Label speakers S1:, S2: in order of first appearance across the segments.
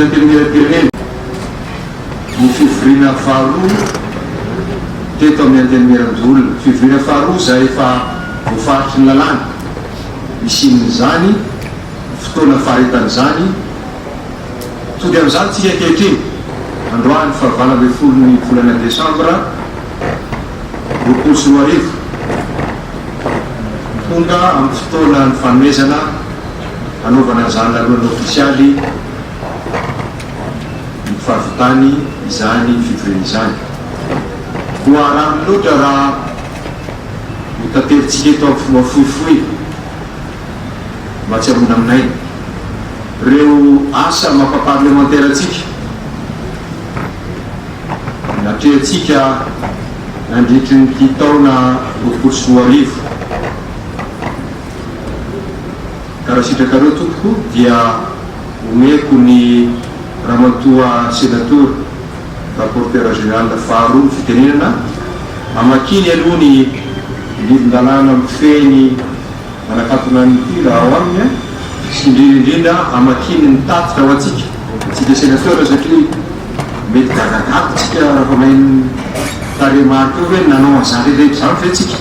S1: ny Antenimierampirenena ny fivoriana faharoa teto amin'ny Antenimierandoholona. Fivoriana faharoa izay efa voafaritry ny lalàna hisian'izany fotoana faharetan'izany. Tody amin'izany tsika ankehitriny, androany faha 18 ny volana desambra 2020. Tonga amin'ny fotoana ny fanomezana hanaovana an'izany lanonana ofisialy ny fahavitany izany fivoriana izany. Koa rariny loatra raha ho taterintsika eto amin'ny fomba fohifohy mba tsy hamonamonaina ireo asa maha-parlemantera antsika natrehantsika nandritry ny ity taona 2020. Ka raha sitrakareo tompoko dia omeko ny Ramatoa Senatora Rapporteur Général faharoa ny fitenenana, amakiany aloha ny andinin-dalàna mifehy ny manakatona an'ity raha ao aminy sy indrindra indrindra amakiany ny tatitra ho antsika, antsika Senateur satria mety gagagaga tsika raha vao maheno tarehimarika eo hoe nanao an'izany rehetra izany ve tsika?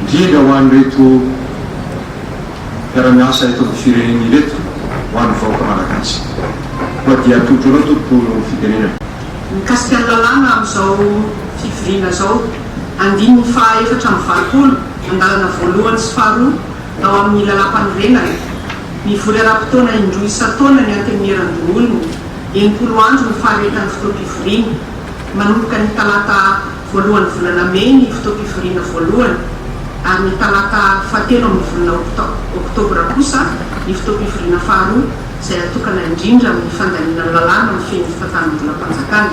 S1: Indrindra ho an'ireto mpiara-miasa eto amin'ny firenena ireto, ho an'ny vahoaka malagasy. Koa dia atolotro anao tompoko ny fitenenana.
S2: Mikasika ny lalàna amin'izao fivoriana izao, andininy faha 84, andalana voalohany sy faharoa ao amin'ny Lalàmpanorenana, mivory ara-potoana indroa isan-taona ny Antenimierandoholona, 60 andro ny faharetan'ny fotoam-pivoriana, manomboka ny talata voalohan'ny volana mey ny fotoam-pivoriana voalohany ary ny talata fahatelo amin'ny volana oktobra kosa ny fotoam-pivoriana faharoa izay atokana indrindra amin'ny fandaniana ny lalàna mifehy ny fitantanam-bolam-panjakana.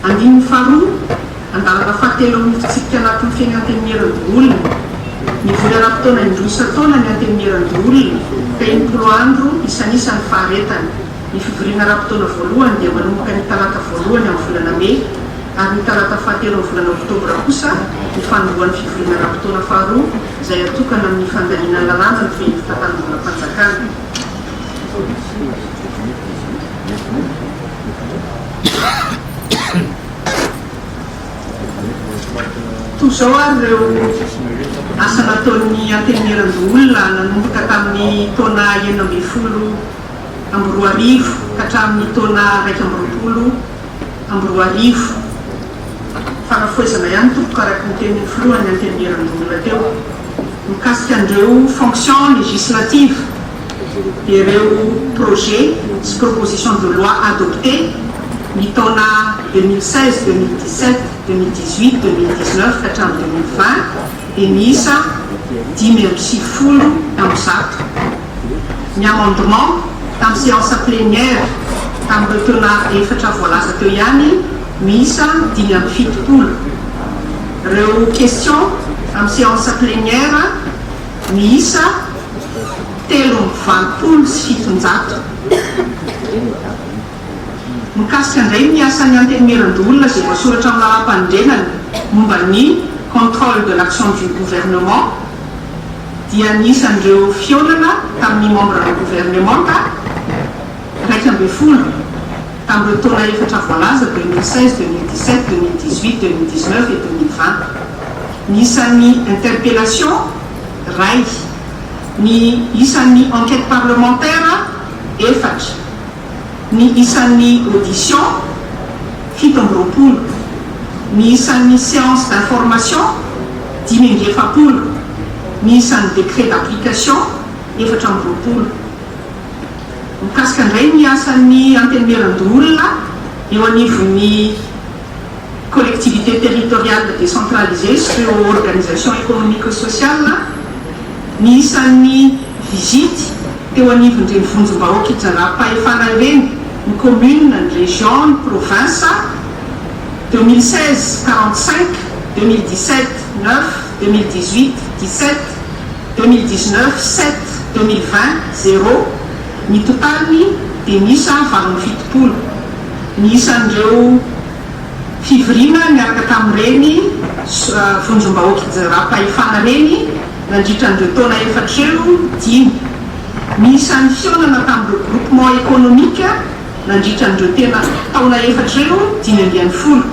S2: Andininy faharoa, andalana fahatelo amin'ny fitsipika anaty mifehy ny Antenimierandoholona. Mivory ara-potoana indroa isan-taona ny Antenimierandoholona ka 60 andro isan'isa ny faharetany. Ny fivoriana ara-potoana voalohany dia manomboka ny talata voalohany amin'ny volana mey ary ny talata fahatelo amin'ny volana oktobra kosa ny fanombohan'ny fivoriana ara-potoana faharoa izay atokana amin'ny fandaniana ny lalàna mifehy ny fitantanam-bolam-panjakana. Toy izao ary ireo asa nataon'ny Antenimierandoholona nanomboka tamin'ny taona 2016 ka hatramin'ny taona 2021. Fanafohezana ihany tompoko araka ny tenin'ny Filohan'ny Antenimierandoholona teo mikasika an'ireo fonctions législatives dia ireo projets sy propositions de loi adoptés ny taona 2016, 2017, 2018, 2019 ka hatramin'ny 2020 dia miisa 195. Ny amendement tamin'ny séance plénière tamin'ireo taona efatra voalaza teo ihany miisa 75. Ireo questions amin'ny séance plénière miisa 783. Mikasika indray ny asan'ny Antenimierandoholona izay voasoratra amin'ny lalàmpanorenana momba ny contrôle de l'action du gouvernement dia ny isan'ireo fihaonana tamin'ny membres ny governemanta 11 tamin'ireo taona efatra voalaza, 2016, 2017, 2018, 2019 et 2020. Ny isan'ny interpellation, iray. Ny isan'ny enquête parlementaire, efatra. Ny isan'ny audition, 27. Ny isan'ny séance d'information, 45. Ny isan'ny décret d'application, 24. Mikasika indray ny asan'ny Antenimierandoholona eo anivon'ny Collectivités territoriales décentralisées sy ireo Organisations économiques et sociales, ny isan'ny visite teo anivon'ireny vonjim-bahoaka ijanaham-pahefana ireny, ny commune, ny région, ny province, 2016, 45, 2017, 9, 2018, 17, 2019, 7, 2020, 0, ny totaliny dia miisa 78. Ny isan'ireo fivoriana niaraka tamin'ireny vondrom-bahoaka ijanaham-pahefana ireny nandritra an'ireo taona efatra ireo, dimy. Ny isan'ny fihaonana tamin'ireo groupement économique nandritra an'ireo tena taona efatra ireo, 15.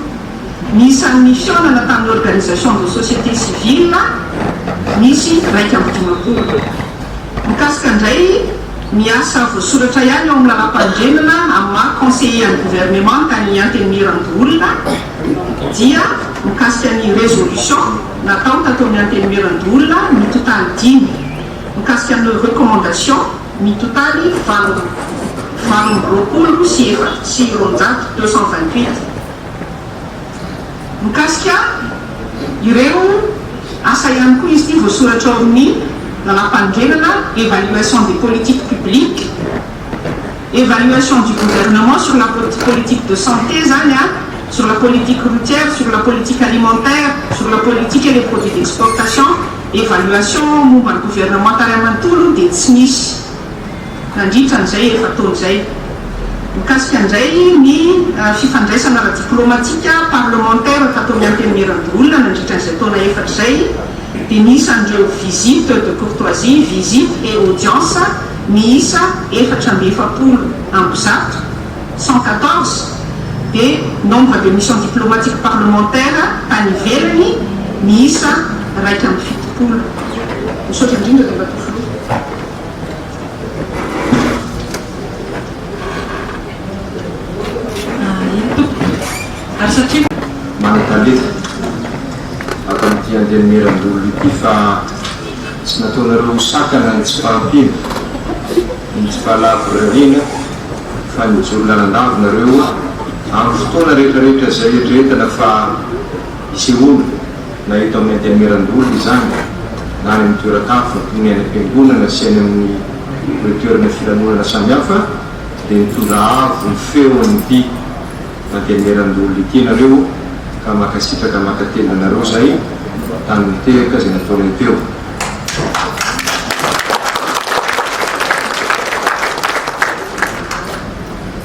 S2: Ny isan'ny fihaonana tamin'ny organisation de société civile, nisy 51. Mikasika indray ny asa voasoratra ihany ao amin'ny lalàmpanorenana amin'ny maha conseiller an'ny governemanta ny Antenimierandoholona dia mikasika ny résolution natao tato amin'ny Antenimierandoholona mitotaly dimy, mikasika ny recommandation mitotaly 228, 228. Mikasika ireo asa ihany koa izy ity voasoratra ao amin'ny lalàmpanorenana, évaluation des politiques publiques, évaluation du gouvernement sur la politique de santé izany an, sur la politique routière, sur la politique alimentaire, sur la politique et les produits d'exportation, évaluation momba ny gouvernemanta iray manontolo dia tsy nisy. Nandritra an'izay efa-taona izay. Mikasika indray ny fifandraisana ara-diplaomatika parlemantera tato amin'ny Antenimierandoholona nandritra an'izay taona efatra izay dia ny isan'ireo visites de courtoisie, visites et audiences miisa 144, 114, dia nombre de missions diplomatiques parlementaires tany ivelany miisa 71. Misaotra indrindra Andriamatoa Filoha. Ary satria.
S1: Manan-talenta ato amin'ity Antenimierandoholona ity fa tsy nataonareo ho sakana ny tsy fahampiana, ny tsy fahalavorariana fa nijoro lalandava nareo amin'ny fotoana rehetrarehetra izay eritreretana fa hisehoana. na eto amin'ny Antenimierandoholona izany, na any amin'ny toeran-kafa toy ny any am-piangonana sy any amin'ireo toerana filanonana samihafa, dia nitondra avo ny feon'ity Antenimierandoholona ity ianareo, ka mankasitraka mankatelina anareo izahay tamin'ny tehaka izay nataonay teo.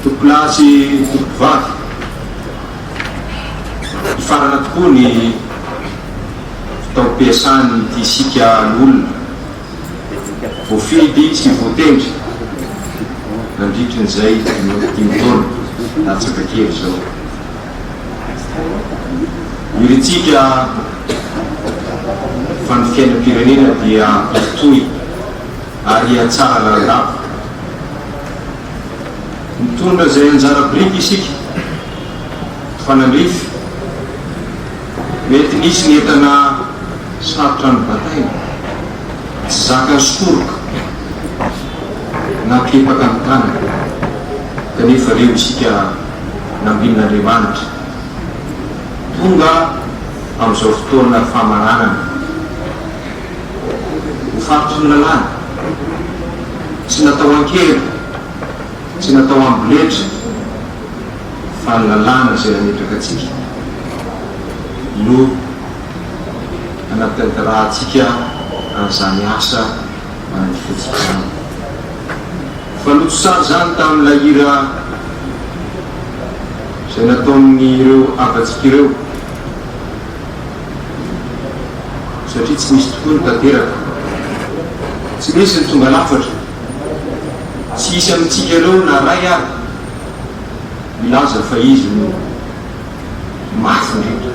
S1: Tompokolahy sy tompokovavy. Hifarana tokoa ny taom-piasan'ity isika loholona voafidy sy voatendry nandritry ny izay dimy taona latsaka kely izao. Irintsika fa ny fiainam-pirenena dia hitohy ary hihatsara lalandava. Mitondra izay anjara biriky isika. Mpifanandrify, mety nisy ny entana sarotra nobataina, tsy zakan'ny soroka na kepaka ny tanana, kanefa reo isika nambinin'Andriamanitra, tonga amin'izao fotoana famaranana, ho faritry ny lalàna, tsy natao an-kery, Tsy natao amboletra fa ny lalàna izay nametraka antsika no hanatanterahantsika an'izany asa manandrify antsika izany. Fa notosary izany tamin'ilay hira izay nataon'ireo havantsika ireo satria tsy misy tokoa ny tanteraka, tsy misy ny tonga lafatra. Tsy hisy amintsika ireo na ray ary milaza fa izy no mafy indrindra,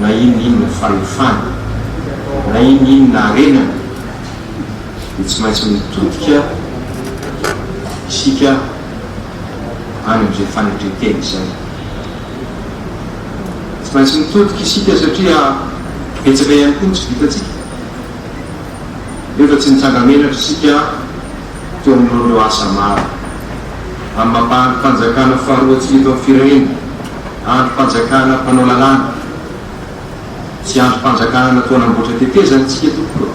S1: na inona inona fahefany, na inona inona harenany, dia tsy maintsy mitodika isika any amin'izay fanetren-tena izay. Tsy maintsy mitodika isika satria betsaka ihany koa ny tsy vitantsika. Nefa tsy nitsanga-menatra isika teo anoloan'ireo asa maro. Amin'ny maha andrim-panjakana faharoa antsika eto amin'ny firenena, andrim-panjakana mpanao lalàna, tsy andrim-panjakana natao hanamboatra tetezana isika tompoko a!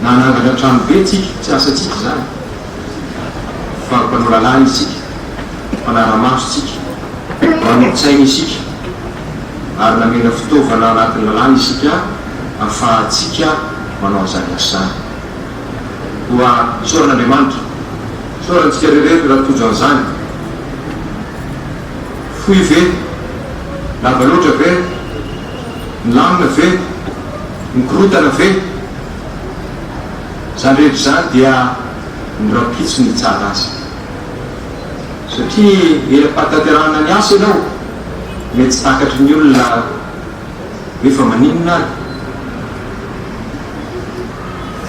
S1: Na hanangana tranobe tsika, tsy asantsika izany, fa mpanao lalàna isika, mpanara-maso isika, manolo-tsaina isika, ary namena fitaovana anatin'ny lalàna isika ahafahantsika manao an'izany asa izany. Koa isaorana Andriamanitra, isaorana antsika rehetra raha tojo an'izany. Fohy ve? Lava loatra ve? Milamina ve? Mikorontana ve? Izany rehetra izany dia ny rahampitso no hitsara azy. Satria ela am-pahatanterahana ny asa ianao, mety tsy takatry ny olona hoe fa maninona ary.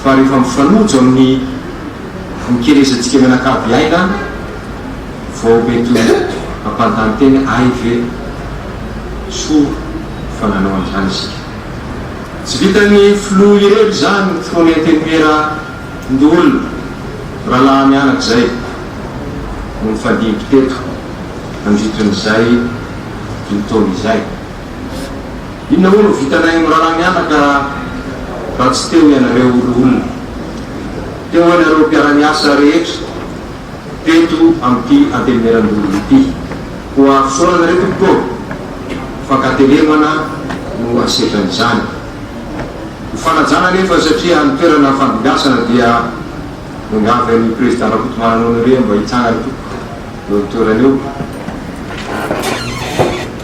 S1: Fa rehefa mifanojo amin'ny nikelezantsika mianakavy aina vao mety hampanontany tena hay ve soa fa nanao an'izany isika. Tsy vitan'ny filoha irery izany ny filohan'ny antenimiera ndoholona, rahalahy mianaka izay no nifandimby teto nandritran'izay dimy taona izay. Inona moa no vitanay mirahalahy mianaka raha tsy teo ianareo loholona, teo ianareo mpiara-miasa rehetra teto amin'ity Antenimierandoholona ity. Koa fisaorana re tompoko ô! Fankatelemana no asetran'izany. Ho fanajana anefa satria ny toerana fandimbiasana dia miangavy an'i Président Rakotomanana Honoré mba hitsangana tompoko eo amin'ny toerana eo.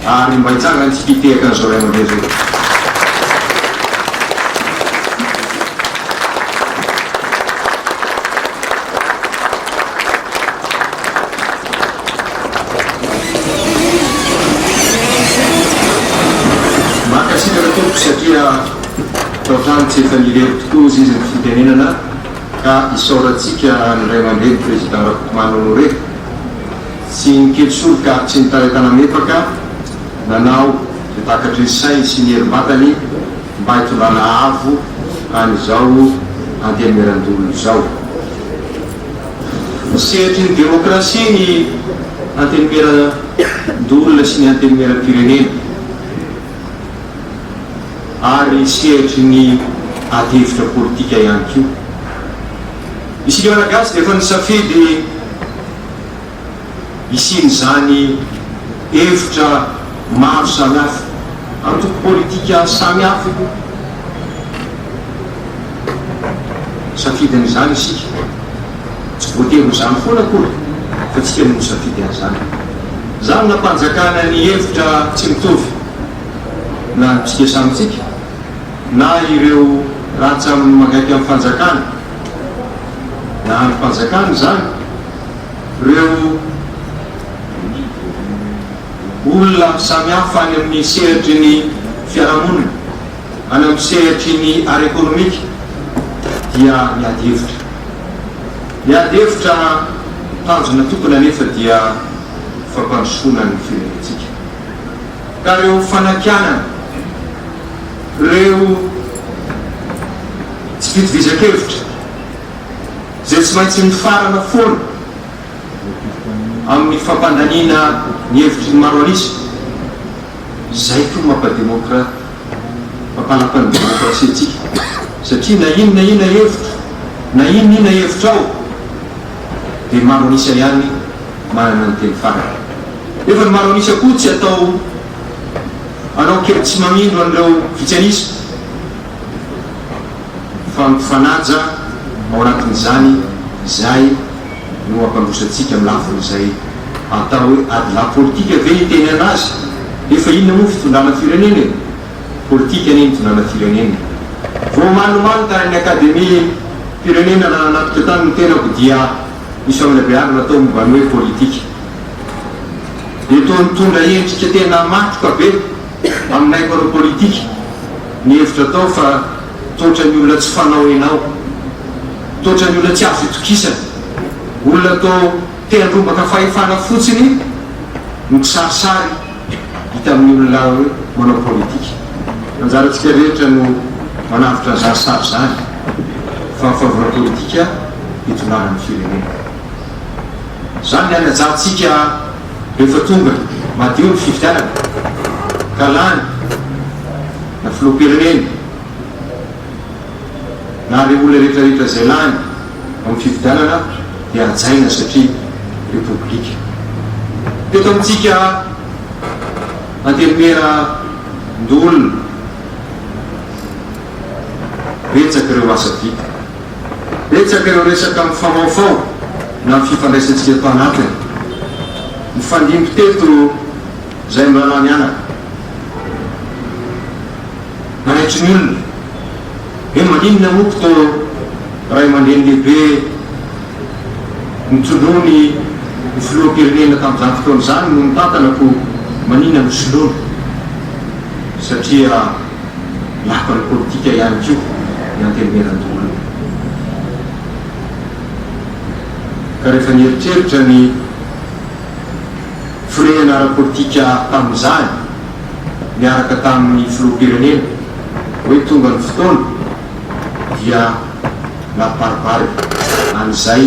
S1: Ary mba hitsangana isika hitehaka an'izao ray aman-dreny izao. Mankasitraka tompoko satria tao hatrany tsy efa nirery tokoa ozy izy ny fitenenana ka isaorantsika ny ray aman-dreny Président Rakotomana Honoré. Tsy nikely soroka ary tsy nitaretana-mepaka nanao izay takatry ny sainy sy ny herim-batany mba hitondrana avo an'izao Antenimierandoholona izao. Sehatry ny demokrasia ny Antenimierandoholona sy ny Antenimierampirenena ary sehatry ny adihevitra politika ihany koa. Isika Malagasy dia efa nisafidy hisian'izany hevitra maro samihafa, antoko politika samihafa io. Misafidy an'izany isika. Tsy voatery ho izany foana akory fa tsika no misafidy an'izany. Izany nampanjakana ny hevitra tsy mitovy na antsika samy tsika na ireo rantsa-mangaiky amin'ny fanjakana na andrim-panjakana izany. Ireo olona samihafa any amin'ny sehatry ny fiarahamonina, any amin'ny sehatry ny ara-ekonomika dia miady hevitra. Miady hevitra tanjona tokana anefa dia fampandrosoana ny firenentsika. Ka ireo fanakianana, ireo tsy fitovizan-kevitra, izay tsy maintsy mifarana foana amin'ny fampandaniana ny hevitry ny maro an'isa, izay koa mampa-demokra, mampalapa ny demokrasia antsika, satria na inona inona hevitro, na inona inona hevitrao, dia maro an'isa ihany manana ny teny farany. Nefa ny maro an'isa koa tsy atao hanao kely tsy mamindro an'ireo vitsy an'isa. Fa mifanaja ao anatin'izany izay no hampandroso antsika amin'ny lafin'izay atao hoe adilahy politika ve hitenena azy? Nefa inona moa fitondrana firenena e? Politika anie ny fitondrana firenena e! Vao omaly omaly tany amin'ny akademia pirenena raha nanatrika tany ny tenako dia nisy famelabelarana natao momba ny hoe politika. Dia toa nitondra endrika tena matroka be aminay mpanao politika ny hevitra atao fa toatra ny olona tsy fanao enao, toatra ny olona tsy azo itokisana, olona toa te handrombaka fahefana fotsiny no kisarisary hita amin'ny olona hoe manao politika. Anjarantsika rehetra no manavotra an'izany sary izany fa ny fanaovana politika hitondrana ny firenena. Izany ny hanajantsika rehefa tonga madio ny fifidianana ka lany na filoham-pirenena na ireo olona rehetra rehetra izay lany amin'ny fifidianana dia hajaina satria repoblika. Teto amintsika Antenimiera ndoholona betsaka ireo asa vita. Betsaka ireo resaka mifamaofao na ny fifandraisantsika tao anatiny. Nifandimby teto izay mirahalahy mianaka. Nanaitry ny olona hoe maninona moa ko toa. Ray aman-dreny lehibe notondroiny ho filoham-pirenena tamin'izany fotoana izany no nitantana koa manina no soloina satria lapan'ny politika ihany koa ny Antenimierandoholona. Ka rehefa nieritreritra ny firehana ara-politika tamin'izany niaraka tamin'ny filoham-pirenena hoe tonga ny fotoana dia nampibaribary an'izay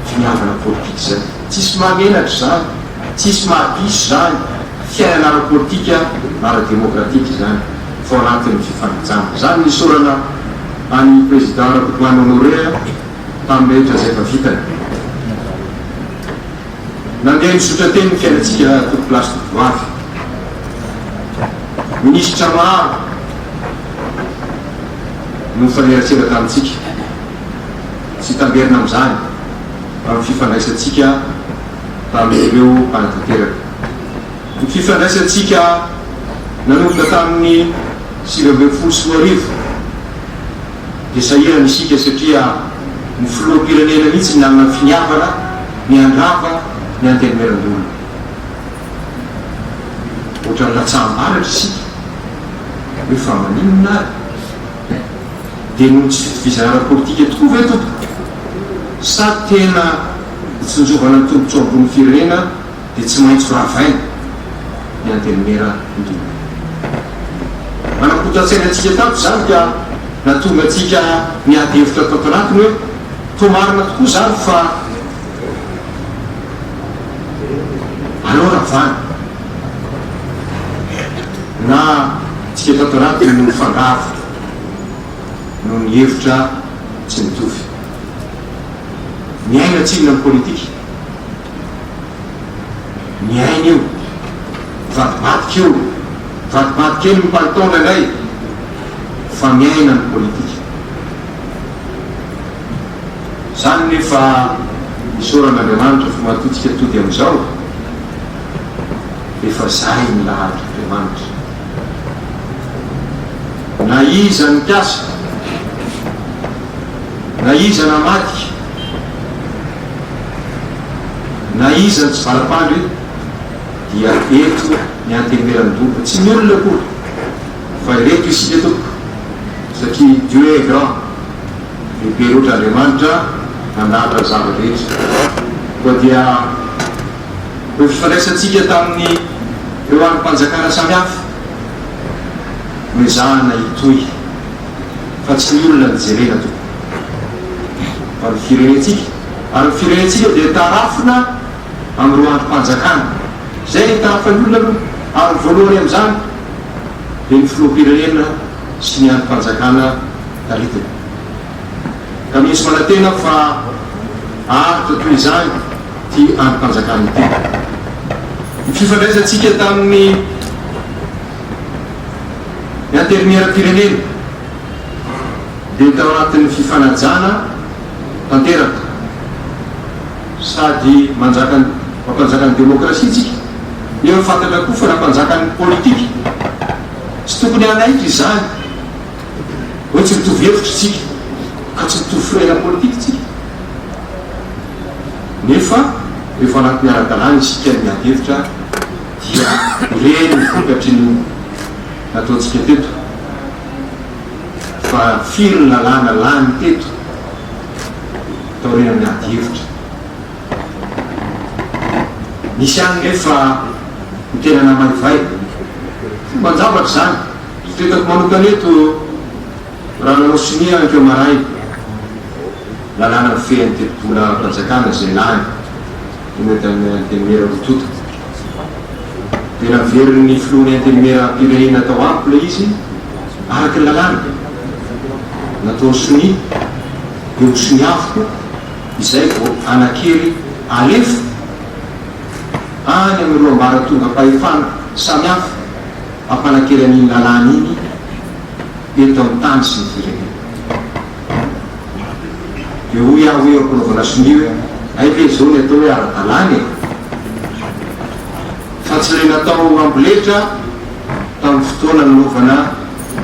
S1: finiavana politika izay. Tsisy mahamenatra izany, tsisy mahadiso izany, fiainana ara-politika ara-demokratika izany fa ao anatin'ny fifanajana. Izany no isaorana an'i Président Rakotomanga Honoré tamin'ny rehetra izay efa vitany. Nandeha nizotra teny ny fiainantsika tompokolahy sy tompokovavy. Minisitra maro no nifanerasera tamintsika. Tsy hitamberina amin'izany amin'ny fifandraisantsika tamin'ireo mpanatanteraka. Ny fifandraisantsika nanomboka tamin'ny 2019 dia sahirana isika satria ny filoham-pirenena mihitsy no nanana finiavana ny handrava ny Antenimierandoholona. Ohatran'ny latsaham-baratra isika hoe fa maninona ary? Dia noho ny tsy fitovizana ara-politika tokoa ve tompoko? Sa tena hitsinjovana ny tombontsoa ambonin'ny firenena dia tsy maintsy ravaina ny Antenimierandoholona? Manakorontan-tsaina antsika tato izany ka nahatonga antsika niady hevitra tato anatiny hoe toa marina tokoa izany fa aleo ravana na tsika tato anatiny no nifangaro noho ny hevitra tsy mitovy. Miaina tsinona ny politika. Miaina io. Mivadibadika io. Mivadibadika eny ny palitao indraindray fa miaina ny politika. Izany nefa isaorana Andriamanitra fa matoa tsika tody amin'izao efa zay ny lahatr'Andriamanitra. Na iza nikasa, na iza namadika, na iza nitsivalapandry dia eto ny Antenimierandoholona, tsy ny olona akory fa ireto isika tompoko satria Dieu est grand. Lehibe loatra Andriamanitra nandahatra ny zava-drehetra. Koa dia ireo fifandraisantsika tamin'ny ireo andrim-panjakana samihafa no ezahana hitohy fa tsy ny olona no jerena tompoko fa ny firenentsika ary ny firenentsika dia tarafina amin'ireo andrim-panjakana. Izay no itarafan'ny olona aloha ary ny voalohany amin'izany dia ny filoham-pirenena sy ny andrim-panjakana taritiny. Ka misy manantena fa haharitra toy izany ity andrim-panjakana ity. Ny fifandraisantsika tamin'ny ny Antenimieram-pirenena dia tao anatin'ny fifanajana tanteraka sady manjaka mampanjaka ny demokrasia isika nefa fantatra koa fa nampanjaka ny politika. Tsy tokony hanaiky izany. Hoe tsy mitovy hevitra isika ka tsy mitovy firehana politika isika. Nefa rehefa anatin'ny ara-dalàna isika miady hevitra dia ireny ny vokatry ny nataontsika teto. Fa firy ny lalàna lany teto taorian'ny ady hevitra. Nisy ihany nefa ny tena namaivay. Fomban-javatra izany. Eritreretako manokana eto raha nanao sonia ankeo maraina, lalàna mifehy ny tetibolam-panjakana izay lany teny tamin'ny Antenimiera roa tonta. Dia naverin'ny filohan'ny Antenimieram-pirenena tao amiko ilay izy araka ny lalàna. Nataony sonia, dia ho soniaviko izay vao hanan-kery alefa any amin'ireo ambaratongam-pahefana samihafa. Hampanan-kery an'iny lalàna iny eto amin'ny tany sy ny firenena. Dia hoy aho hoe eo am-panaovana sonia hoe, hay ve izao ny atao hoe ara-dalàna e? Fa tsy ilay natao amboletra tamin'ny fotoana nanaovana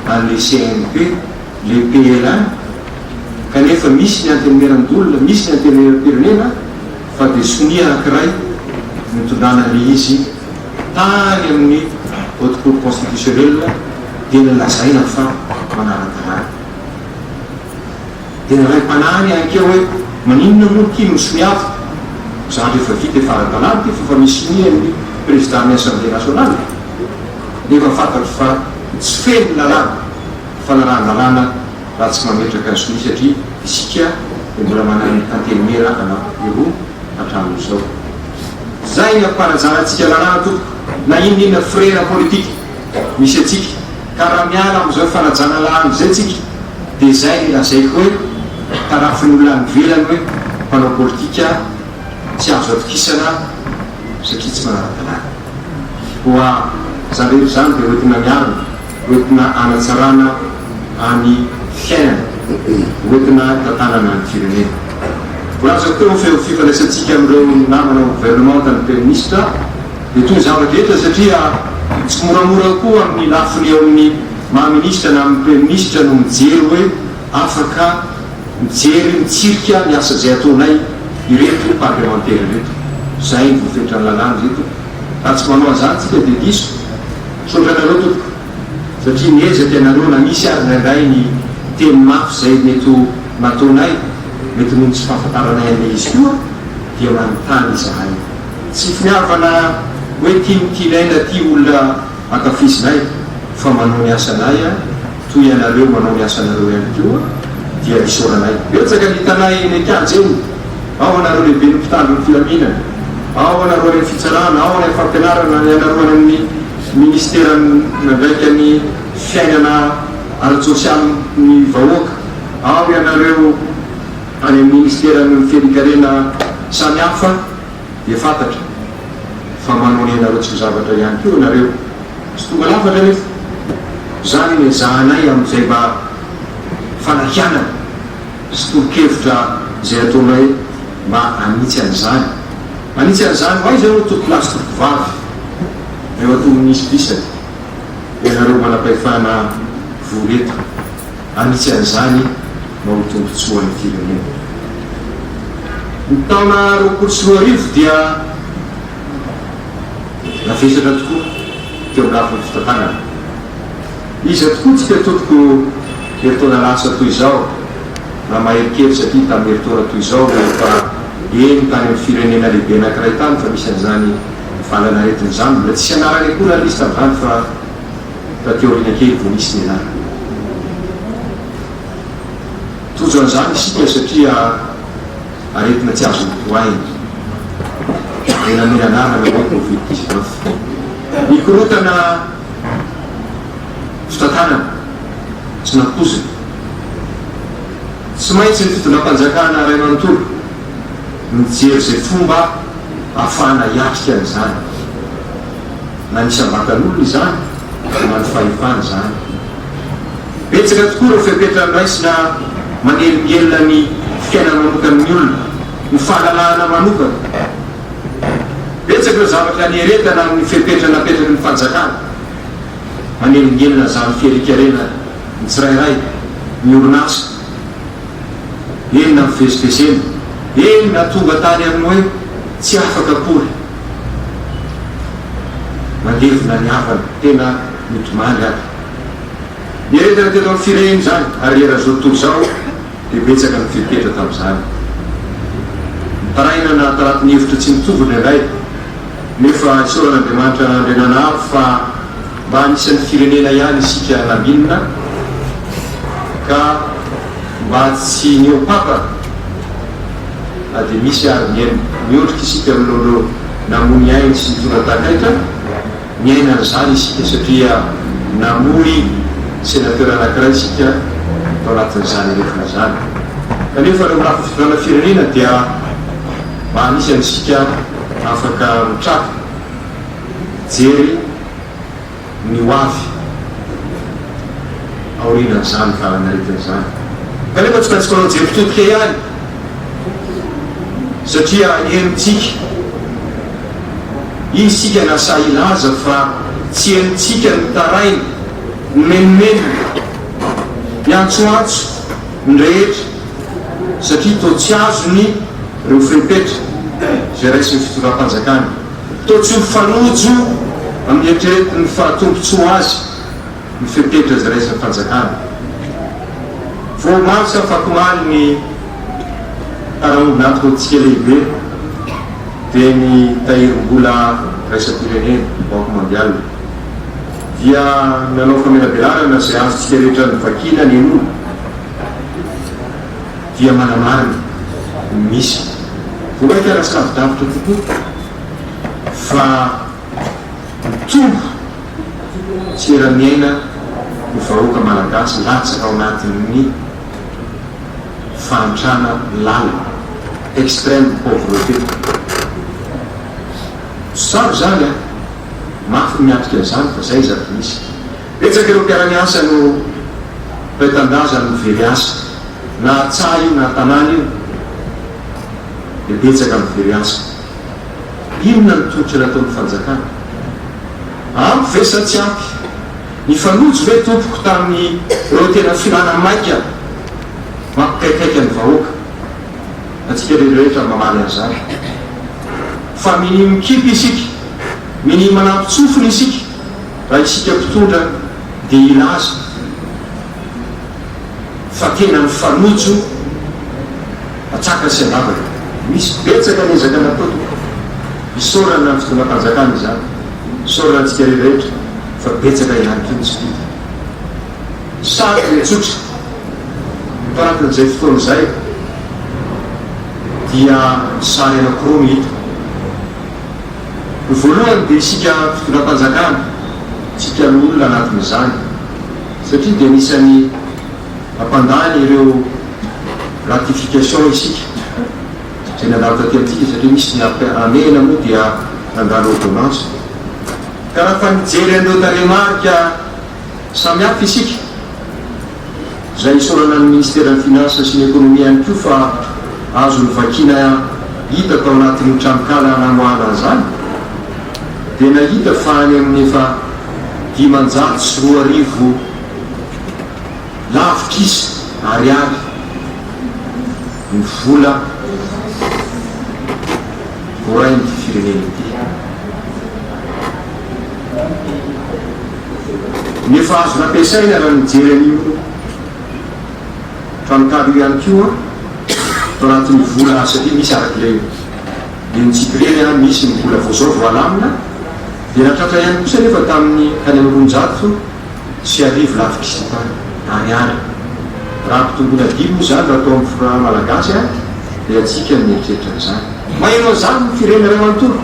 S1: an'ilay CNP, ilay PLN, Kanefa misy ny Antenimierandoholona, misy ny Antenimierampirenena fa dia sonia anankiray no nitondrana an'ilay izy tany amin'ny Haute Cour Constitutionnelle dia nolazaina fa manara-dalàna. Dia nalaim-panahy ny ankeo hoe maninona moa ity no soniaviko? Zavatra efa vita efa ara-dalàna ity fa efa misy sonia ny Président ny Assemblée Nationale. Nefa fantatro fa tsy feno ny lalàna, fanarahan-dalàna raha tsy mametraka ny sonia satria isika dia mbola manana ny Antenimiera anankiroa hatramin'izao. Izay ny ampanajana antsika lalàna tompoko na inona inona firehana politika misy antsika ka raha miala amin'izao fanajana lalàna izay tsika dia izay ny lazaiko hoe tarafin'ny olona any ivelany hoe mpanao politika tsy azo atokisana satria tsy manara-dalàna. Koa izany rehetra izany dia hoentina miarina, hoentina hanatsarana any fiainana, hoentina hitantanana ny firenena. Voalazako teo fa eo fifandraisantsika amin'ireo namana ao gouvernemanta ny Praiminisitra dia toy ny zava-drehetra satria tsy moramora koa amin'ny lafiny eo amin'ny maha minisitra na amin'ny Praiminisitra no mijery hoe afaka mijery mitsirika ny asa izay ataonay ireto parlemantera ireto. Izay no voafetran'ny lalàna ireto. Raha tsy manao an'izany tsika dia diso. Misaotra anareo tompoko satria miezaka ianareo na misy ary indraindray ny teny mafy izay mety ho nataonay, mety noho ny tsy fahafantaranay an'ilay izy koa dia manontany izahay. Tsy finiavana hoe tia ny tianay na tia olona ankafizinay fa manao ny asanay toy ianareo manao ny asanareo ihany koa dia isaoranay. Betsaka ny hitanay eny an-kianja eny, ao anareo lehiben'ny mpitandro ny filaminana, ao anareo any amin'ny fitsarana, ao any amin'ny fampianarana, ianareo any amin'ny ministera miandraika ny fiainana ara-tsosialin'ny vahoaka, ao ianareo any amin'ny ministeran'ny mifehy-karena samihafa dia fantatra fa manao ny ainareo tsy ho zavatra ihany koa ianareo. Tsy tonga lafatra anefa izany ny ezahanay amin'izay mba fanakianana sy tolo-kevitra izay ataonay mba hanitsy an'izany. Hanitsy an'izany ho aiza moa tompokolahy sy tompokovavy, ireo atao minisitra isany, ianareo manam-pahefana vory eto, hanitsy an'izany mba ho tombontsoan'ny firenena. Ny taona 2020 dia. Navesatra tokoa teo amin'ny lafiny fitantanana. Iza tokoa tsika tompoko herintaona lasa toy izao na mahery kely satria tamin'ny herintaona toy izao no efa heno tany amin'ny firenena lehibe anankiray tany fa misy an'izany valan'aretina izany. Mbola tsisy anarany akory ary izy tamin'izany fa taty aoriana kely vao nisy ny anarany. Tojo an'izany isika satria. Aretina tsy azo notohaina, izay namela anarana hoe Covid 19. Nikorontana fitantanana tsy nampoizina. Tsy maintsy ny fitondram-panjakana iray manontolo no nijery izay fomba ahafahana hiatrika an'izany. Na ny isam-batan'olona izany na ny fahefana izany. Betsaka tokoa ireo fepetra noraisina manelingelina ny fiainana manokan'ny olona, ny fahalalahana manokana. Betsaka ireo zavatra nieretana amin'ny fepetra napetraky ny fanjakana manelingelina izany fierikarena ny tsirairay, ny orinasa. Eny na mivezivezena, eny na tonga tany amin'ny hoe tsy afaka akory mandevina ny havana tena mitomany ary. Niaretana teto amin'ny firenena izany ary eran'izao tontolo izao dia betsaka ny fepetra tamin'izany. Nitaraina na tanatin'ny hevitra tsy mitovy indraindray nefa isaorana Andriamanitra Andriananahary fa mba anisan'ny firenena ihany isika naminina ka mba tsy nihoa-pampana na dia misy ary ny aina miondrika isika amin'ireo namoy ny ainy sy nitondra takaitra. Niaina an'izany isika satria namoy senateur anankiray isika tao anatin'izany aretina izany. Kanefa ireo mirafy fitondrana firenena dia mba anisan'ny isika afaka mitraka, mijery ny ho avy aorianan'izany valan'aretina izany. Kanefa tsy maintsy manao jery todika ihany satria henontsika. Isika na sahy hilaza fa tsy henontsika ny taraina, ny menomenona, ny antsoantso, ny rehetra. Satria toa tsy azony ireo fepetra izay raisin'ny fitondram-panjakana. Toa tsy mifanojo amin'ny eritreretiny fa tombontsoa azy ny fepetra izay raisin'ny fanjakana. Vao omaly sa afakomaly ny mpiara-ombon'antoka lehibe dia ny Tahirim-bola iraisam-pirenena, Banque Mondiale, dia nanao famelabelarana izay azontsika rehetra novakiana nenoina dia manamarina ny misy. Vao mainka lasa lavidavitra kokoa fa mitombo tsy era-miaina ny vahoaka malagasy latsaka ao anatin'ny fahantrana lalina, extrême pauvreté. Tsy tsara izany an! Mafy ny miatrika an'izany fa izay zava-misy. Betsaka ireo mpiara-miasa no mpiray tanindrazana no very asa. Na an-tsaha io na an-tanàna io dia betsaka no very asa. Inona no tolotra nataon'ny fanjakana? Ampy ve sa tsy ampy? Nifanojo ve tompoko tamin'ny ireo tena filàna maika mampikaikaika ny vahoaka? Antsika rehetra mamaly an'izany. Fa minia mikipy isika, minia manampin-tsofina isika raha isika mpitondra dia hilaza fa tena mifanojo atsakany sy andavany. Misy betsaka ny ezaka natao tompoko. Isaorana ny fitondram-panjakana izany, isaorana antsika rehetra fa betsaka ihany koa ny tsy vita. Sary dia tsotra. Tao anatin'izay fotoana izay dia sary anankiroa no hita. Ny voalohany dia isika fitondram-panjakana, isika loholona anatin'izany, satria dia anisan'ny nampandany ireo ratification isika izay nandalo taty amintsika satria misy ny hamehana moa dia nandalo ordonnance. Ka raha fa nijery an'ireo tarehimarika Samy hafa isika, izay isaorana ny Ministeran'ny Finances sy ny Ekonomia ihany koa fa azo novakiana hita tao anatin'ny tranonkala namoahana an'izany, dia nahita fa any amin'ny efa 2500 lavitrisa ariary ny vola voarain'ity firenena ity. Ny efa azo nampiasaina raha nijery an'io tranonkala io ihany koa tao anatin'ny vola satria misy araka ilay nenontsika ireny an, misy ny vola vao zao vao alamina dia nahatratra ihany kosa anefa tamin'ny tany amin'ny 1200 lavitrisa tany ariary. Raha ampitomboina dimy moa izany raha atao amin'ny franc malagasy an dia antsika ny mieritreritra an'izany. Maheno an'izany ny firenena iray manontolo.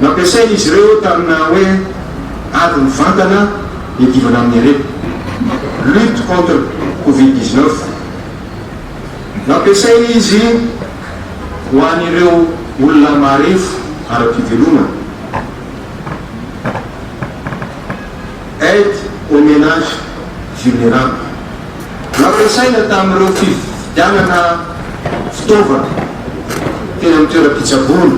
S1: Nampiasain'izy ireo tamina hoe ady mivantana iadivana amin'ny aretina, lutte contre covid 19. Nampiasaina izy ho an'ireo olona marefo ara-pivelomana, aide aux ménages vulnérables. Nampiasaina tamin'ireo fividianana fitaovana teny amin'ny toeram-pitsaboana,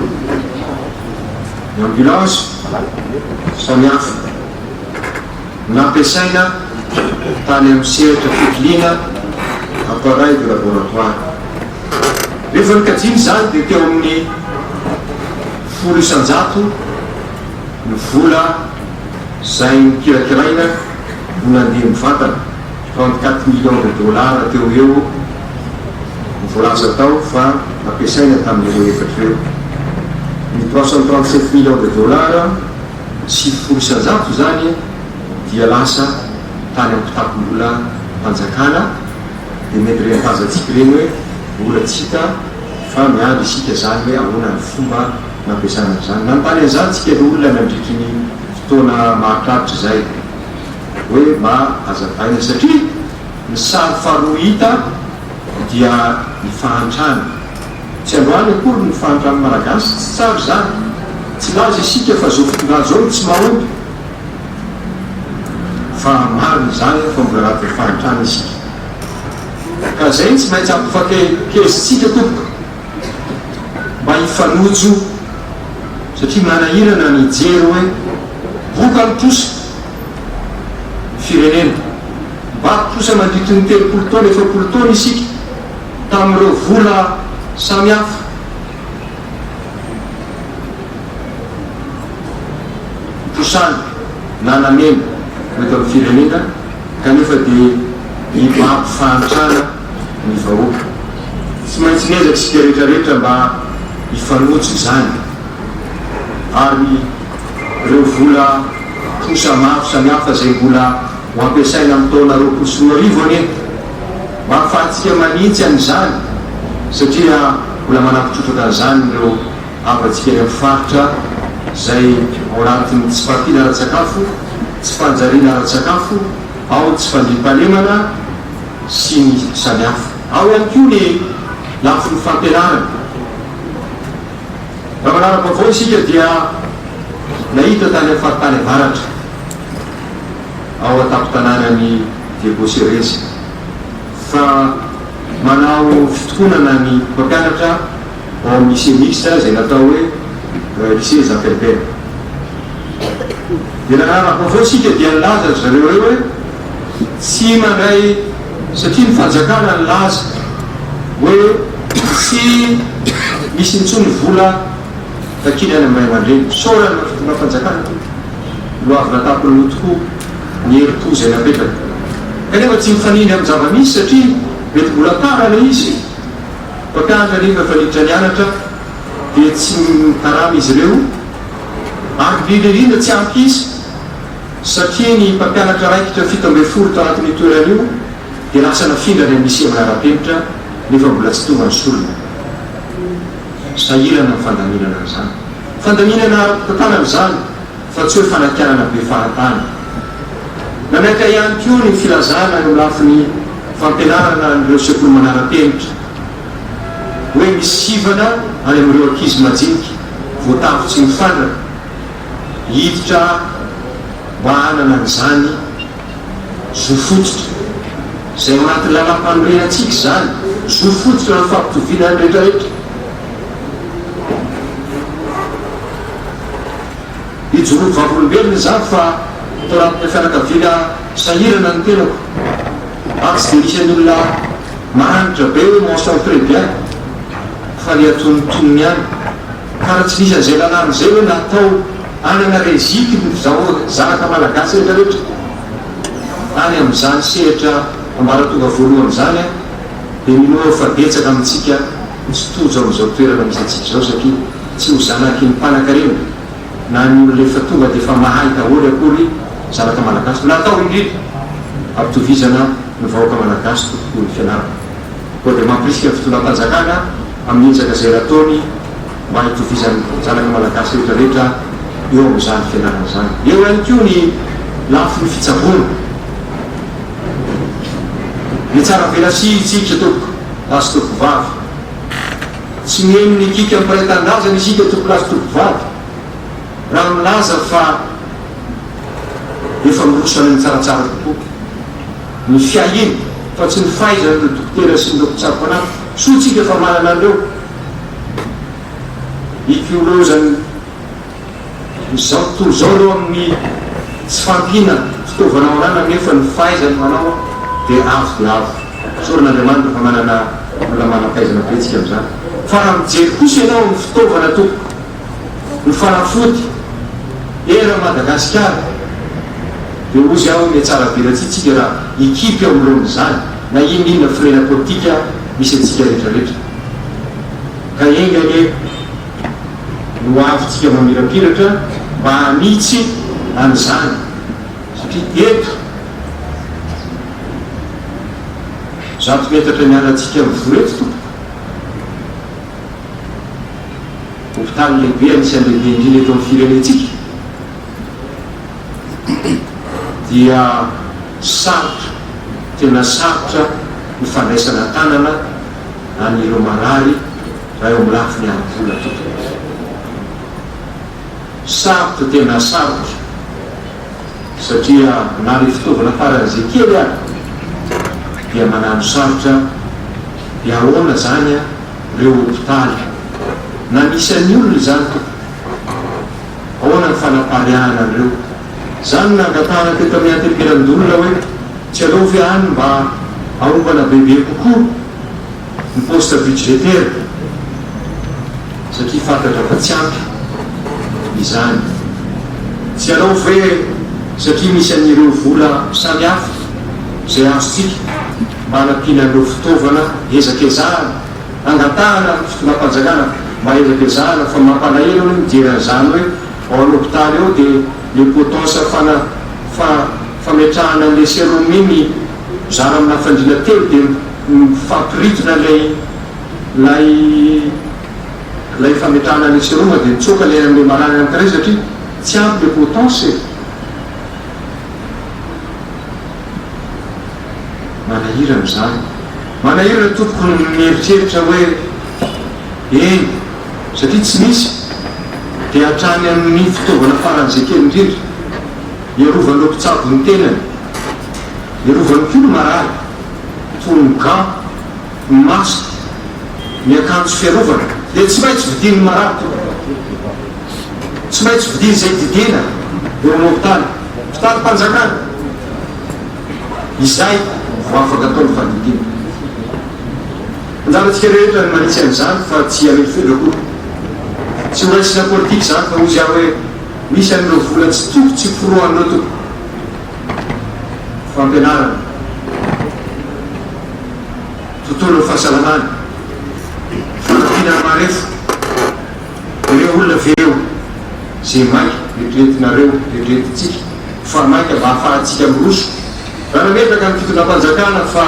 S1: ny ambulance samihafa. Nampiasaina tany amin'ny sehatra fitiliana appareil de laboratoire. Rehefa nokajiana izany dia teo amin'ny 10% ny vola izay nokirakiraina no nandeha mivantana. 34 millions de dollars teo ho eo no voalaza tao fa nampiasaina tamin'ireo efatra ireo. Ny 337 millions de dollars, 90%, izany dia lasa tany amin'ny kitapom-bolam-panjakana, dia mety ireny tazantsika ireny hoe mbola tsy hita fa miandry isika izany hoe ahoana ny fomba nampiasana an'izany. Nanontany an'izany isika loholona nandritry ny fotoana maharitraritra izay. hoe mba hazavaina satria ny sary faharoa hita dia ny fahantrana. Tsy androany akory ny fahantran'ny Malagasy, tsy tsara izany. Tsy hilaza isika fa izao fitondrana izao no tsy mahomby fa marina izany fa mbola anatin'ny fahantrana isika. Ka izay no tsy maintsy ampifankehezintsika tompoko mba hifanojo satria manahirana ny hijery hoe boka ny trosa. Ny firenena. Vaky trosa mandritry ny 30 taona, 40 taona isika tamin'ireo vola samihafa. Trosana na nameno eto amin'ny firenena kanefa dia mibaby fahantrana ny vahoaka. Tsy maintsy miezaka isika rehetra rehetra mba hifanojo izany ary ireo vola trosa maro samihafa izay mbola ho ampiasaina amin'ny taona 2020 anie mba hahafahantsika manitsy an'izany satria mbola manampy trotraka an'izany ireo havantsika any amin'ny faritra izay ao anatin'ny tsy fahampiana ara-tsakafo, tsy fanjariana ara-tsakafo, ao ny tsy fandriampahalemana sy ny samihafa. Ao ihany koa ny lafiny fampianarana. Raha manara-baovao isika dia nahita tany amin'ny faritany avaratra, ao an-tampon-tanànan'i Diego Cereza, fa manao fitokonana ny mpampianatra ao amin'ny lycée mixte izay natao hoe lycée Jacques Elbert. Dia nanara-baovao isika dia nilaza ry zareo ireo hoe tsy mandray satria ny fanjakana nilaza hoe tsy misy intsony vola takiana any amin'ny ray aman-dreny. Isaorana ny fitondram-panjakana tompoko, loavina tampony loha tokoa ny herim-po izay napetraka. Kanefa tsy mifanindry amin'ny zava-misy satria mety mbola tara ilay izy. Mpampianatra anefa efa niditra nianatra dia tsy mikarama izy ireo ary indrindra indrindra tsy ampy isa satria ny mpampianatra raikitra 17 tao anatin'io toerana io dia lasa nafindra any amin'ny lycée manara-penitra nefa mbola tsy tonga ny solony. Sahirana ny fandaminana an'izany. Fandaminana ara-pitantanana izany fa tsy hoe fanakianana be fahatany. Nanaitra ihany koa ny filazana eo amin'ny lafiny fampianarana an'ireo sekoly manara-penitra hoe misy sivana any amin'ireo ankizy majinika voatavo tsy mifandraka hiditra mba hanana an'izany zo fototra izay ao anatin'ny lalàmpanorenantsika izany, zo fototra ny fampitoviana ny rehetrarehetra. Hijoroako vavolombelona izany fa tao anatina fianakaviana sahirana ny tenako ary tsy dia nisy an'ny olona maranitra be hoe mention très bien fa le antonontonony ihany ka raha tsy nisy an'izay lalàna izay hoe natao hanana reziky ny zanaka malagasy rehetra rehetra any amin'izany sehatra ambaratonga voalohany izany dia minoa fa betsaka amintsika tsy tojo amin'izao toerana misy antsika izao satria tsy ho zanaky ny mpanakarena na ny olona efa tonga dia efa mahay daholo akory zanaka malagasy. Natao indrindra hampitovizana ny vahoaka malagasy tompoko ny fianarana. Koa dia mampirisika ny fitondram-panjakana amin'ny ezaka izay nataony mba hitovizan'ny zanaka malagasy rehetra rehetra eo amin'izany fianarana izany. Eo ihany koa ny lafiny fitsaboana. Mihatsaravelatsihy isika tompoko lahy sy tompokovavy. Tsy mihaino ny kikan'ny mpiray tanindrazana isika tompokolahy sy tompokovavy raha milaza fa efa miroso any amin'ny tsaratsara kokoa ny fiahiana fa tsy ny fahaizana ireo dokotera sy ireo mpitsabo mpanampy. Soa tsika fa manana an'ireo. Ikolozan'ny. Izao tontolo izao ireo amin'ny tsy fahampiana fitaovana ao ananany nefa ny fahaizany manao dia avo dia avo. Isaorana Andriamanitra fa manana olona manam-pahaizana be tsika amin'izany. Fa raha mijery kosa ianao amin'ny fitaovana tompoko, ny fanafody eran'i Madagasikara dia hozy aho mihatsaravelatsihy tsika raha hikipy eo anoloan'izany na inona inona firehana politika misy antsika rehetra rehetra. Ka enga anie. no avintsika mamirapiratra mba hanitsy an'izany satria eto 100 metatra miala antsika mivory eto tompoko, hopitaly lehibe anisan'ny lehibe indrindra eto amin'ny firenentsika dia sarotra, tena sarotra ny fandraisana tanana an'ireo marary raha eo amin'ny lafiny ara-bola tompoko. Sarotra tena sarotra satria na le fitaovana faran'izay kely ary dia manano sarotra dia ahoana zany reo hopitaly na ny isan'ny olona izany tompoko ahoana ny fanapariahana an'ireo? Zany no nangatahana teto amin'ny Antenimierandoholona hoe. Tsy aleo ve any mba aombana bebe kokoa ny poste budgétaire satria fantatra fa tsy ampy izany. Tsy aleo ve satria misy an'ireo vola samihafa izay azontsika mba hanampiana an'ireo fitaovana ezakezahana angatahana amin'ny fitondram-panjakana mba ezakezahana fa mampalahelo anie mijery an'izany hoe ao amin'ny hopitaly ao dia le potence fana fa fametrahana an'ilay serum iny mizara amina fandriana telo dia mifampiritona ilay ilay ilay fametrahana an'ilay serum dia mitsoaka ilay an'ilay marary anankiray satria tsy ampy le potence e! Manahirana izany. Manahirana tompoko ny mieritreritra hoe eny satria tsy misy dia hatrany amin'ny fitaovana faran'izay kely indrindra iarovan'ireo mpitsabo ny tenany, iarovany koa ny marary toy ny gants, ny masque, ny akanjo fiarovana dia tsy maintsy vidian'ny marary tompoko. Tsy maintsy vidiana izay didiana eo amin'ny hopitaly, mpitalim-panjakana. Izay vao afaka atao ny fandidiana. Anjarantsika rehetra ny manitsy an'izany fa tsy hamendrofendro akory. Tsy ho raisina politika izany fa hozy aho hoe misy an'ireo vola tsy toko tsy forohan'ireo tompoko. Fampianarana. Tontolon'ny fahasalamana. Fanampiana ny marefo. Ireo olona ve eo ze maika eritreretinareo eritreretintsika fa maika mba afahantsika miroso raha nametraka ny fitondrampanjakana fa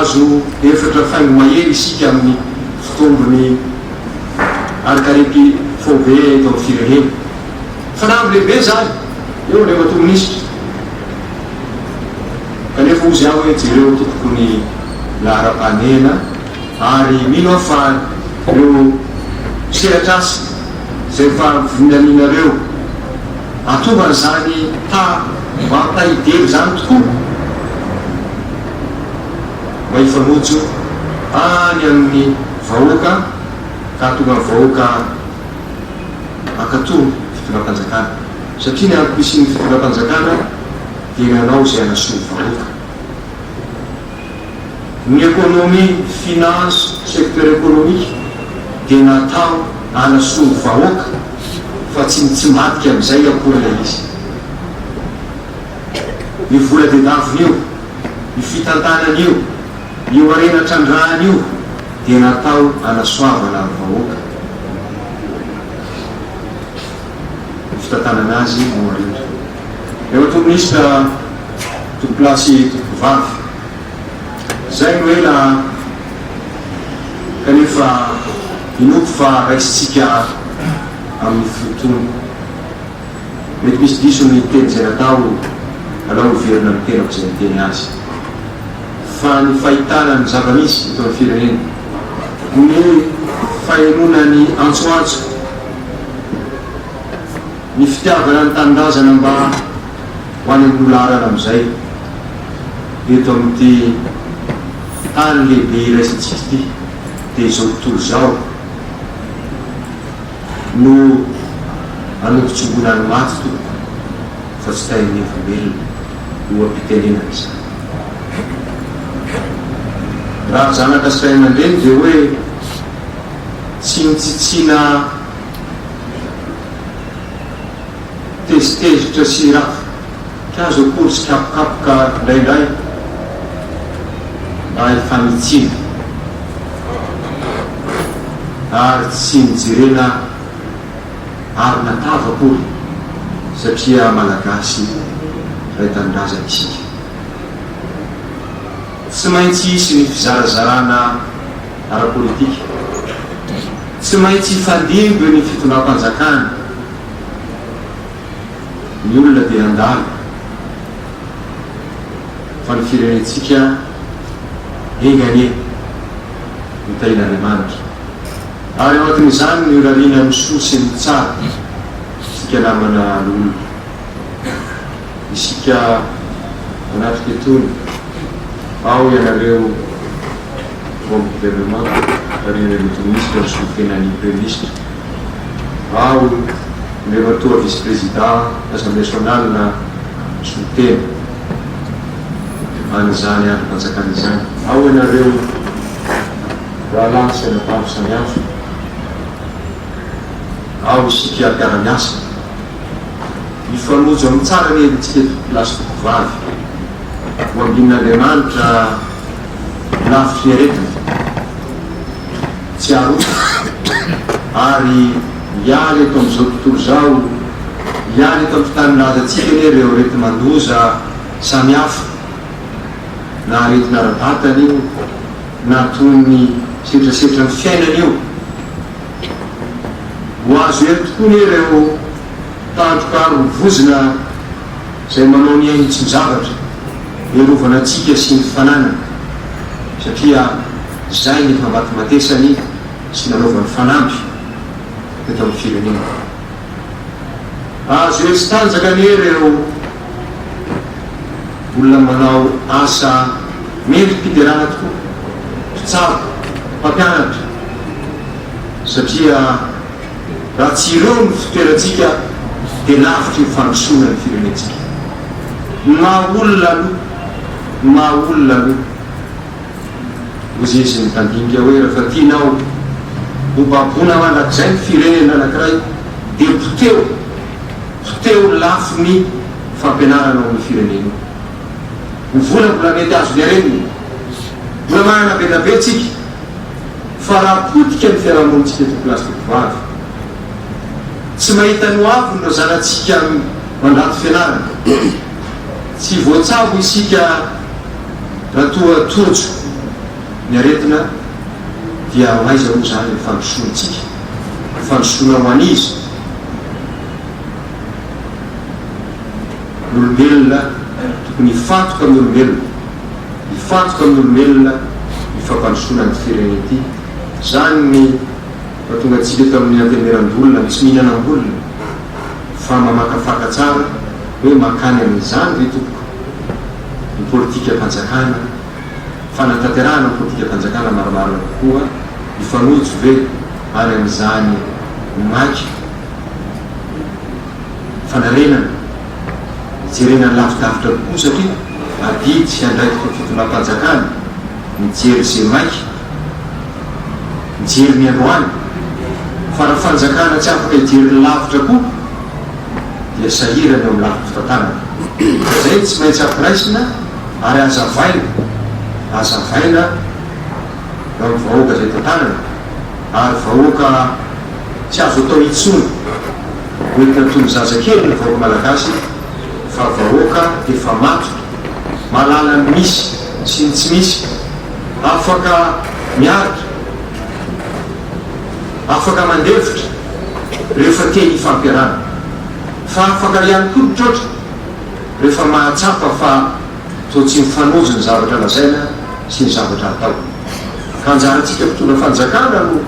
S1: azo efatra faingo mahery isika amin'ny fitombony arikarepy faobe eto amin'ny firenena. Fanamby lehibe izany eo Andriamatoa Minisitra kanefa hozy aho hoe jereo tompoko ny laharam-pahamehana. Ary mino aho fa ireo sehatr'asa izay efa vinanianareo hahatonga an'izany ta mampahidelo izany tokoa mba hifanojo any amin'ny vahoaka ka hahatonga ny vahoaka hankatò ny fitondram-panjakana satria ny antom-pisian'ny fitondram-panjakana dia ny hanao izay hanasoa ny vahoaka. Ny économie, finance, secteur économique dia natao hanasoa ny vahoaka fa tsy mitsimbadika amin'izay akory ilay izy. Io vola tedavina io, io fitantanana io, io harena trandrahana io dia natao hanasoavana ny vahoaka. Ny fitantanana azy no arindra. Andriamatoa Minisitra, Tompokolahy sy Tompokovavy, Izay no ela kanefa inoako fa raisintsika amin'ny fo tony. Mety misy diso ny teny izay natao, alao heverina ny tenako izay niteny azy. Fa ny fahitana ny zava-misy eto amin'ny firenena, ny fahenoana ny antsoantso, ny fitiavana ny tanindrazana mba ho any amin'ny laharana amin'izay eto amin'ity tany lehibe iraisantsika ity dia izao tontolo izao no anongotsongoana ny maty tompoko fa tsy tahin'ny olombelona oha-pitenenana izany. Raha zanaka sy ray aman-dreny dia hoe tsy mitsitsiana Tezitezitra sy rafi-kazo akory sy kapokapoka indraindray mba hifanitsiana ary tsy nijerena arina tava akory satria Malagasy iray tanindrazana isika. Tsy maintsy hisy ny fizarazarana ara-politika. Tsy maintsy hifandimby ny fitondram-panjakana. Ny olona dia handalo fa ny firenentsika enga anie ho tahian'Andriamanitra. Ary ao anatin'izany no irariana ny soa sy ny tsara isika namana loholona. Isika manatrika itony, ao ianareo ao amin'ny gouvernement, ary Andriamatoa Minisitra misolo-tena ny Praiminisitra, ao Andriamatoa Vice-Président Assemblée Nationale misolo-tena. an'izany andrim-panjakana izany. Ao ianareo rahalahy sy anabavy samihafa, ao isika mpiara-miasa. Mifanojo amin'ny tsara anie isika tompokolahy sy tompokovavy. Ho ambinin'Andriamanitra ho lavitry ny aretina, tsy haroso ary hiala eto amin'izao tontolo izao, hiala eto amin'ny tanindrazantsika anie ireo areti-mandoza samihafa, na aretina ara-batana io, na toy ny setrasetran'ny fiainana io. Ho azo hery tokoa anie ireo tandroka aro ny vozona izay manao ny ainy tsy ho zavatra hiarovana antsika sy ny fananana satria izay ny efa matimatesany sy nanaovany fanamby teto amin'ny firenena. Azo hery sy tanjaka anie ireo olona manao asa mendri-piderana tokoa, mpitsabo, mpampianatra, satria raha tsy ireo no fitoerantsika dia lavitry ny fandrosoana ny firenentsika. Ny maha olona aloha, ny maha olona aloha. Hozy izy nitandinika hoe rehefa tianao ho baboina mandrakizay ny firenena anankiray dia poteho, poteho ny lafiny fampianarana ao amin'ny firenena io. Ny vola mbola mety azon'ny arenina, mbola manana be da be tsika, fa raha potika ny fiarahamonintsika eto Place Tokovavy, tsy mahita ny ho aviny ireo zanatsika mandrato fianarana, tsy voatsabo isika raha toa tojo ny aretina dia ho aiza moa izany ny fandrosoantsika, fandrosoana ho an'iza? Ny olombelona tokony hifantoka amin'ny olombelona, hifantoka amin'ny olombelona ny fampandrosoana an'ity firenena ity. Izany ny mahatonga antsika eto amin'ny Antenimierandoholona tsy mihinana ambolony fa mamakafaka tsara hoe mankany amin'izany ve tompoko ny politikam-panjakana, fanatanterahana ny politikam-panjakana marimarina kokoa, hifanojo ve any amin'izany maika fanarenana, hijerena ny lavidavitra kokoa satria adidy sy andraikitry ny fitondram-panjakana mijery izay maika, mijery ny androany, fa raha fanjakana tsy afaka hijery ny lavitra koa dia sahirana eo amin'ny lafiny fitantanana. Izay tsy maintsy ampiraisina ary hazavaina, hazavaina eo amin'ny vahoaka izay tantanana ary vahoaka tsy azo atao intsony hoentina toy ny zazakely ny vahoaka malagasy fa vahoaka efa matotra, mahalala ny misy sy ny tsy misy, afaka miaritra, afaka mandefitra rehefa te hifampiarana, fa afaka ihany koa mitroatra rehefa mahatsapa fa toa tsy mifanojo ny zavatra lazaina sy ny zavatra atao. Ka anjarantsika mpitondra fanjakana no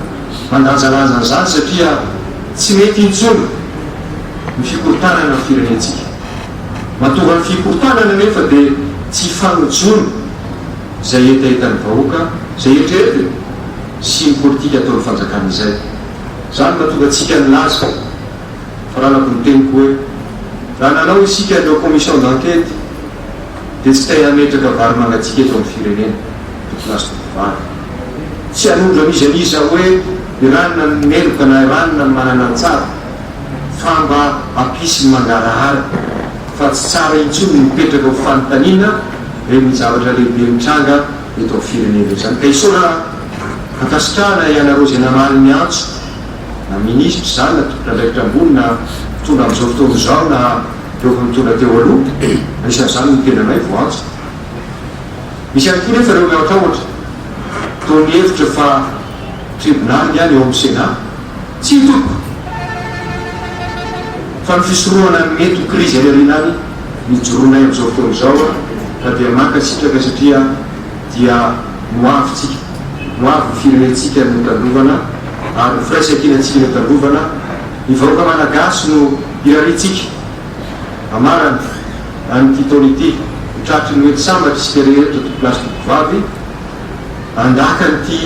S1: mandanjalanja an'izany satria tsy mety intsony ny fikorontanana ny firenentsika. Mahatonga ny fikorontanana anefa dia tsy ifanojoana izay hetahetan'ny vahoaka, izay eritreretiny sy ny politika ataon'ny fanjakana izay. Izany no mahatonga antsika nilaza, faranako ny teniko hoe, raha nanao isika ireo commission d'enquête dia tsy te hametraka vary mangatsiaka eto amin'ny firenena, tompolahy sy tompovavy. Tsy hanondro an'iza n'iza hoe i ranona no meloka na i ranona no manana ny tsara fa mba hampisy ny mangarahara fa tsy tsara intsony ny mipetraka ho fanontaniana ireny zavatra lehibe mitranga eto amin'ny firenena izany. Ka isaorana ankasitrahana ianareo izay namaly ny antso na minisitra izany na tompon'andraikitra ambony na mpitondra amin'izao fotoana izao na ireo efa nitondra teo aloha, anisan'izany ny tenanay voantso. Misy ihany koa nefa ireo miahotrahotra, toa mihevitra fa tribonaly ihany eo amin'ny Sénat. Tsia tompoko! Fa ny fisorohana ny mety ho krizy any aoriana any no ijoroanay amin'izao fotoana izao ka dia mankasitraka satria dia ny ho avintsika, ny ho avin'ny firenentsika no tandrovana ary ny firaisankinantsika no tandrovana, ny vahoaka Malagasy no irariantsika. Hamarana an'ity taona ity ho tratry ny mety sambatra isika rehetra tompolahy sy tompovavy handaka an'ity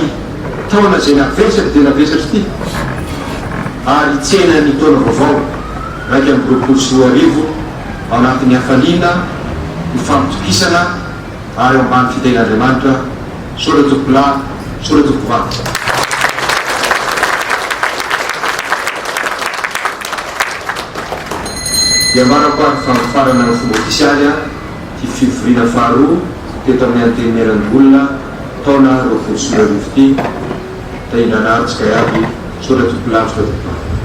S1: taona izay navesatra dia navesatra ity ary hitsena ny taona vaovao 2021 ao anatin'ny hafaliana, ny fampitokisana. Ary eo ambany fitahian'Andriamanitra, Misaotra tompokolahy, misaotra tompokovavy. Dia ambarako ary fa mifarana amin'ny fomba ofisialy ity fivoriana faharoa teto amin'ny Antenimierandoholona taona 2020 ity. Tahiandranaharintsika iaby. Misaotra tompokolahy, misaotra tompokovavy.